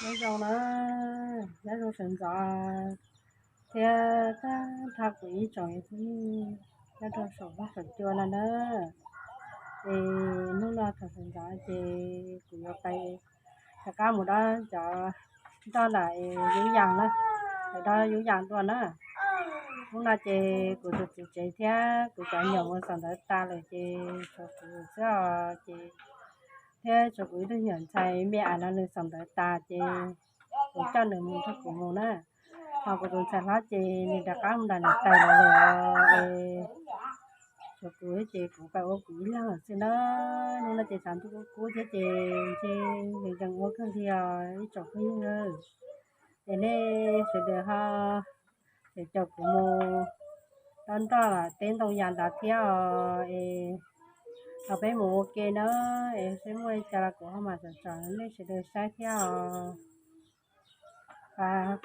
Nyob zoo na, nyob zoo sawv ntxov thiab tag nrho kuv ib tsoom phooj ywg nyob rau saum huab saum cua no na. Es hnub no thaum sawv ntxov ces kuv yuav pais rov qab mus dob cov nroj ntawm Yub Yas na, es dob Yub Yas dua na. Hnub no ces kuv tus txiv tsev thiab kuv cov nyuam mus xaus ntawv tas lawm ces tshuav kuv xwb os ces, thiab tshuav kuv ib tug nyuam ntxhais me ais no nws xaus ntawv tas ces kuv coj nws mus nrog kuv mus na. Ho kuv tus ntxhais hlob ces nws rov qab mus nram niam tais lawm es tshuav kuv ces kuv pais ua kuv ib leeg lawm xwb na. Hnub no ces tshav ntuj kub kub thiab ces ntshe nkees nkees ua kawg li os ib tsoom phooj ywg. Es nej sawv daws ho caum kuv mus dob nroj teb ntoo yas ntawd thiab os. Es ho peb mus ua ke na, es seb muaj li cas los kuv ho mam tsom tsom nej sawv daws saib thiab os.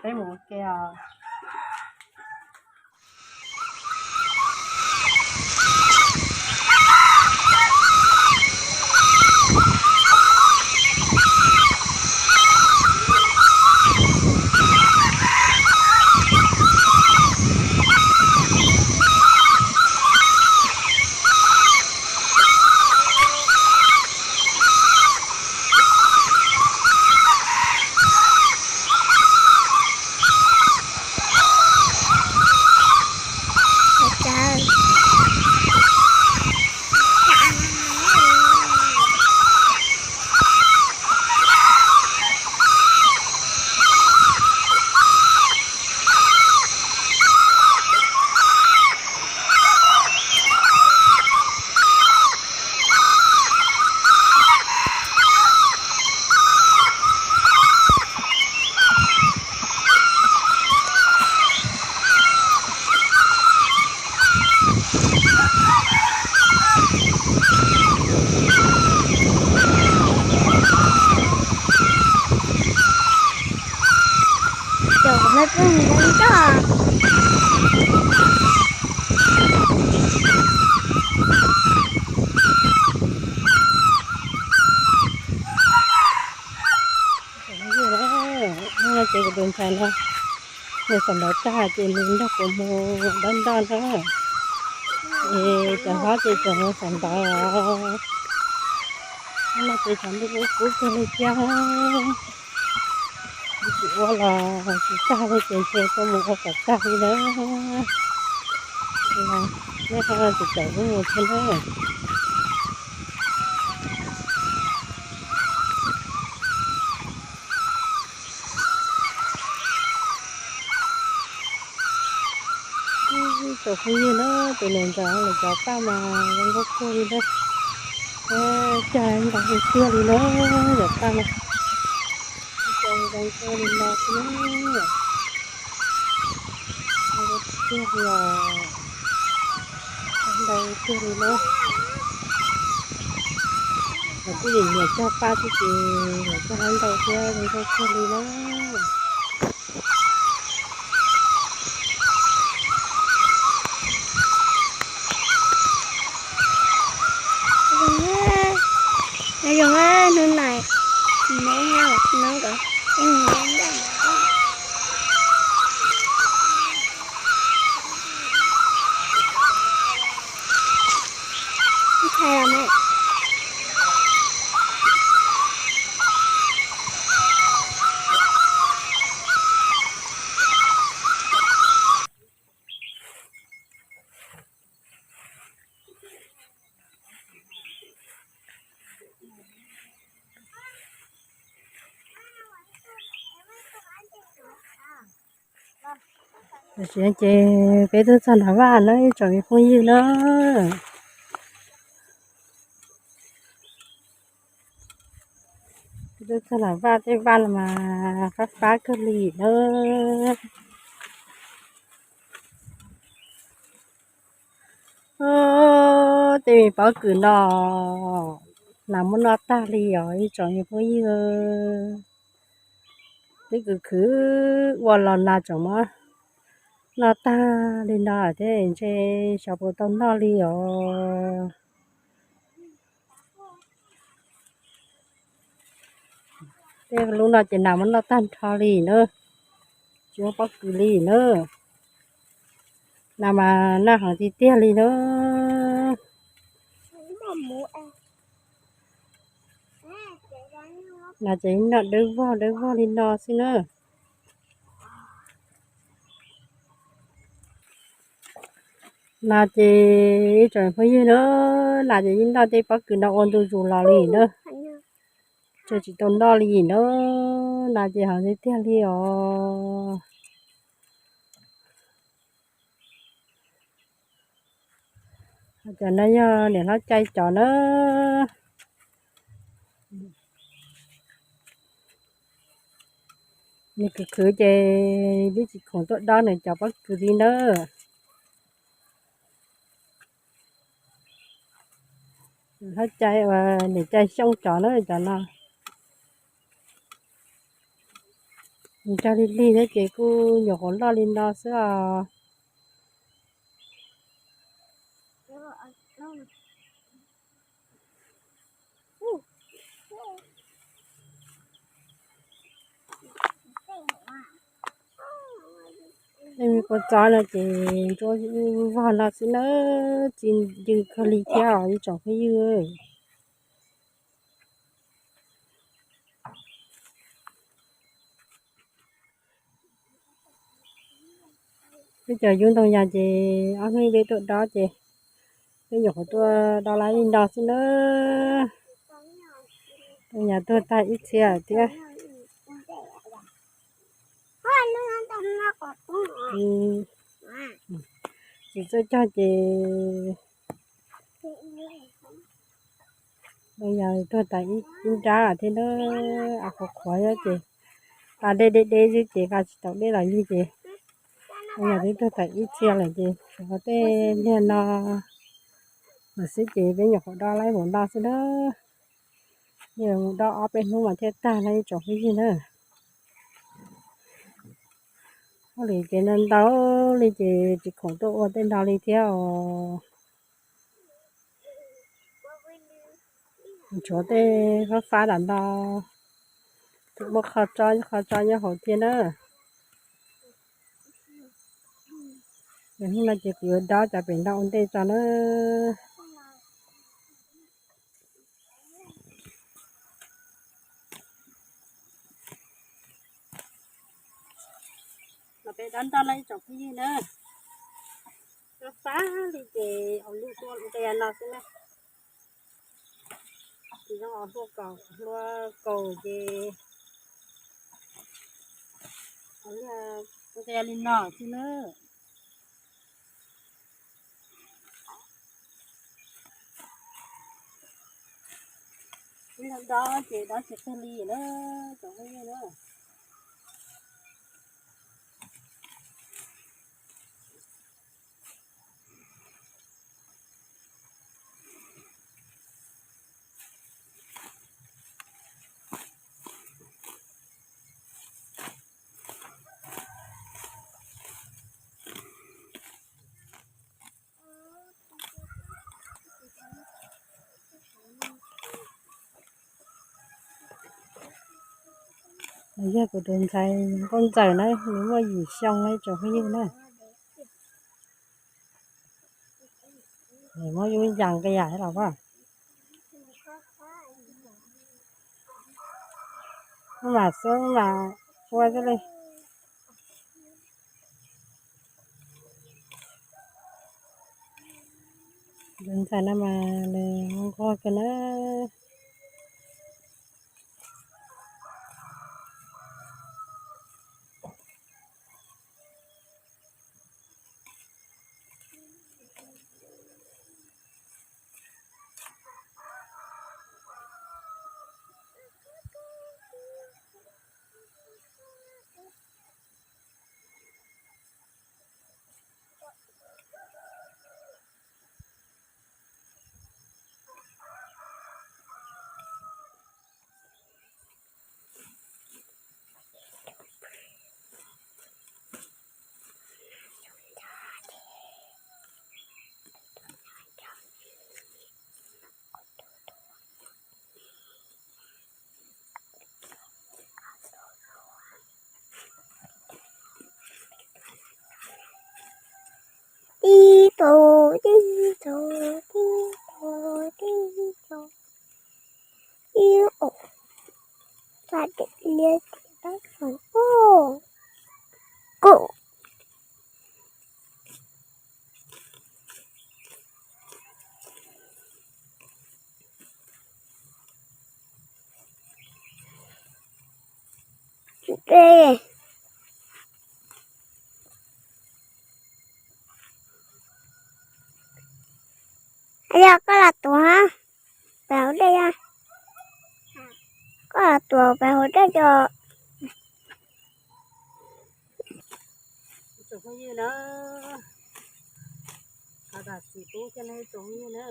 Peb mus ua ke os. Cov kuv me pheej mus ua ntej. Hnub no ces kuv tus ntxhais no nws xaus ntawv tag ces nws nrog kuv mus dob nroj na. Es cov hlob ces tseem mus xaus ntawv os. Hnub no ces tshav ntuj kub kub kawg li thiab. Tsis ua los tsis tag li ces ntshe tuaj mus ua kom tag li na. Nej ho tseem caum wb mus thiab na. Tsoom phooj ywg na, tus niam ntxawm lawv cov paj mas zoo nkauj kawg li na. Cog ntau tiag li na, cov paj no. Cog zoo nkauj li no xwb na. Tiag li os. Ntau tiag li na. Lawv kuj yeej nyiam cog paj thiab ces lawv cog ntau thiab zoo nkauj kawg li na. Nyob zoo hnub no, neb nyob nov nkawd, ntshai los mas. Tam sim no ces peb twb txog nram vaj na ib tsoom me phooj ywg na. Peb twb txog nram vaj, tej vaj no mas fab fab kawg li na. Tej me pob kws no nas muab noj tag li os ib tsoom me phooj ywg. Twb khwv khwv ua los nas tseem muab noj tag li no thiab ntshe xyov puas tau noj li os. Tej lub no ces nas muab noj tag nrho li na, tsis muaj pob kws li na. Nas mas noj heev tiag tiag li na. Nas ces noj dawb vog dawb vog li no xwb na. Nas ces ib tsoom phooj ywg na, nas ces yeej noj tej pob kws no ua ntu zus los li na. Tsis tau noj li na, nas ces heev tiag tiag li os. Cov no yog niam hlob cai cov na. Nws khwv khwv ces twb tsis khoom tuaj dob nws cov pob kws li na. Niam hlob cai uas niam cai Xyooj cov na cov no. Nws cog lig lig thiab ces kuj nyuam qhuav loj li no xwb os. Tej me kua txob no ces ntsuab vog no xwb na, txi ncw kawg li thiab os ib tsoom phooj ywg. Peb cov yub ntoo yas ces ob hnub peb tuaj dob ces peb nyuam qhuav tuaj dob lawm ib no xwb na. Ntoo yas tuag tag ib txhia thiab. Tsis txawj cog ces ntoo yas tuag tas ib nrab thiab na, av qhuav qhuav thiab ces nqa dej deb deb xwb ces nqa tsis tau dej los yug ces ntoo yas twb tuag tas ib txhia lawm ces tshuav tej liag no lawm xwb ces peb nyuam qhuav dob lawm ib nrab xwb na. Yog mus dob ob peb hnub mas thiaj tag na ib tsoom phooj ywg na. Ua li ces ntau ntau li ces tsis khoom tuaj ua tej no li thiab os. Tshuav tej fab fab dam no, muaj qho tsob qho tsob nyob hauv thiab na. Hnub no ces kuv yuav dob cov pem no ua ntej tso na. Los peb dob ntoj no ib tsoom phooj ywg na. Fab fab li ces hauv lub tuaj nqia no xwb na. Tsis zoo os, hlua kaus, hlua kaus ces nqia li no xwb na. Ib leeg dob ces dob tsis tag li na, tsoom phooj ywg na. Nws yog kuv tus ntxhais nkauj ntxawm na, nws muaj yim xyoo na ib tsoom phooj ywg na. Nws muab yub yas nqia thiab los as. Maj mam xwb mas ua xwb li. Tus ntxhais no mas nws nquag kawg na. tus, tib tus, tib tus, tib tus, ib os, txog tim liaj tim tab ub, kuj Yog koj los tuav pem hauv dej, koj los tuav pem hauv dej os. Tsoom phooj ywg na, qhov zam txim pub thiab na tsoom phooj ywg na.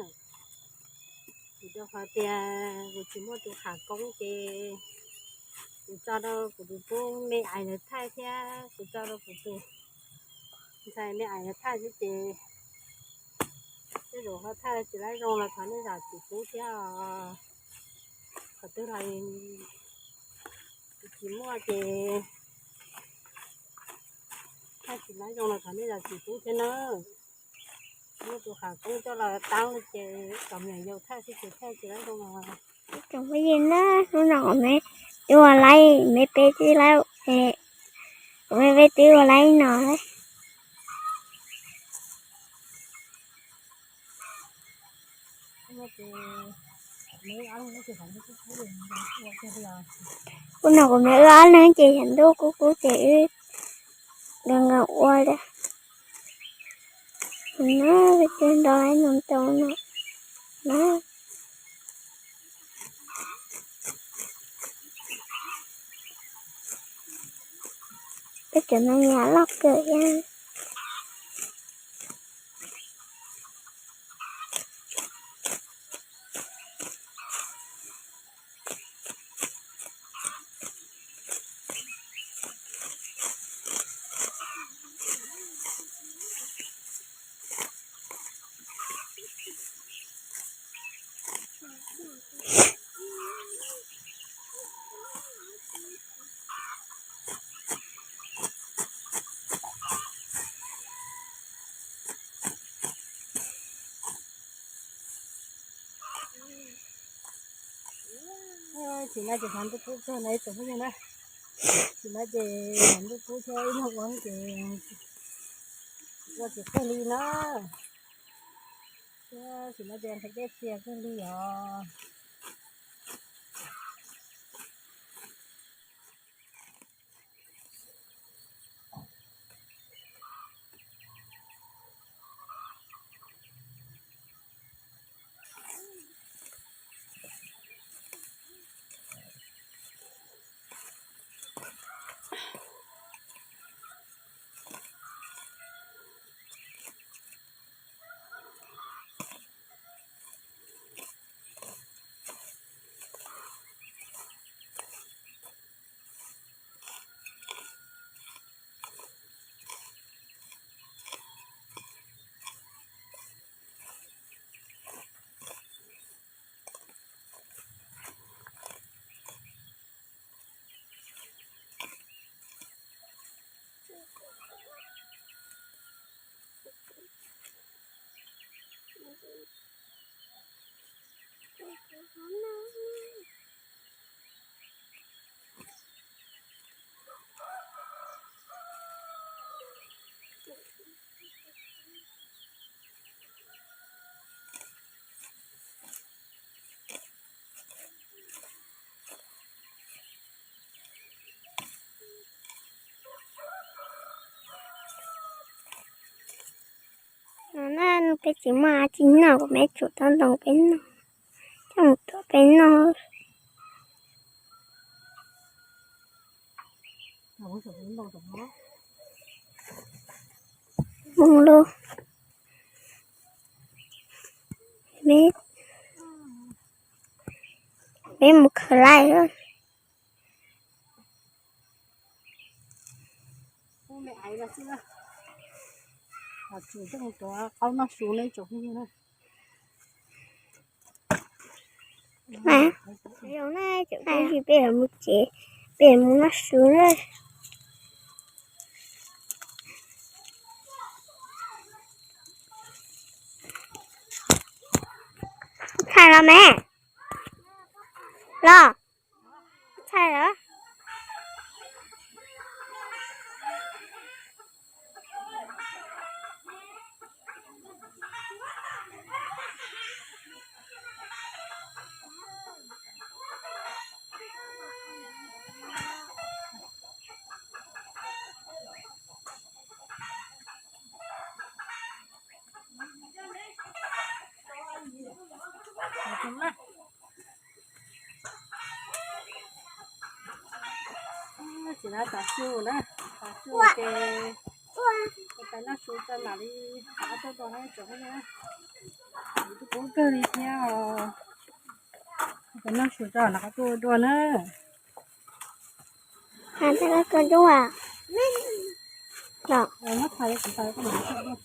Vim rau qhov tias kuv tsis muaj tus khawv koob ces kuv tso rau kuv tus tub me ais lawv thaij thiab kuv tso rau kuv tus ntxhais me ais lawv thaij xwb ces tej zaum ho thaij tsis laib zoo los thov nej zam txim pub thiab os. Qhov twg los kuv tsis muaj ces thaij tsis laib zoo los thov nej zam txim pub thiab na. Muaj tus khawv koob coj los tab ces kom me nyuam yaus thaij xwb ces thaij tsis laib zoo los. Tsoom phooj ywg na, hnub no kuv me twb ua laib, me peb twb laib, kuv me peb twb ua laib no. Hnub no kuv me wb ob leeg ces xyov ntuj kub kub ces wb nkees nkees ua li. No peb twb nto ib nto ntoo no na. Peb cov no yam loj kawg thiab. Tsis na ces xav ntuj kub txog na ib tsoom phooj ywg na. Tsis na ces xav ntuj kub thiab ib nyuag ua ces ua tsis kawg li na. Tsis na ces nqhis dej txias kawg li os. No na, peb tsis muaj dab tsi noj, kuv me tsum tau ntoo peb noj, coj mus tuav peb noj. Mus lug, peb mus khaws laij. Tsum coj mus tuav qaub noj su na tsoom phooj ywg na. Peb yuav mus tsev, peb yuav mus noj su na. Txhais los me, los, txhais los. Tsis na, tav su na, tav su ces pais noj su tso mam li, ob tug dua na, tsoom na, kuv twb pub kawg li thiab os. Pais noj su tso mam li tuaj dua na. Muab txhais, kuv txhais koj mam li tuaj dua.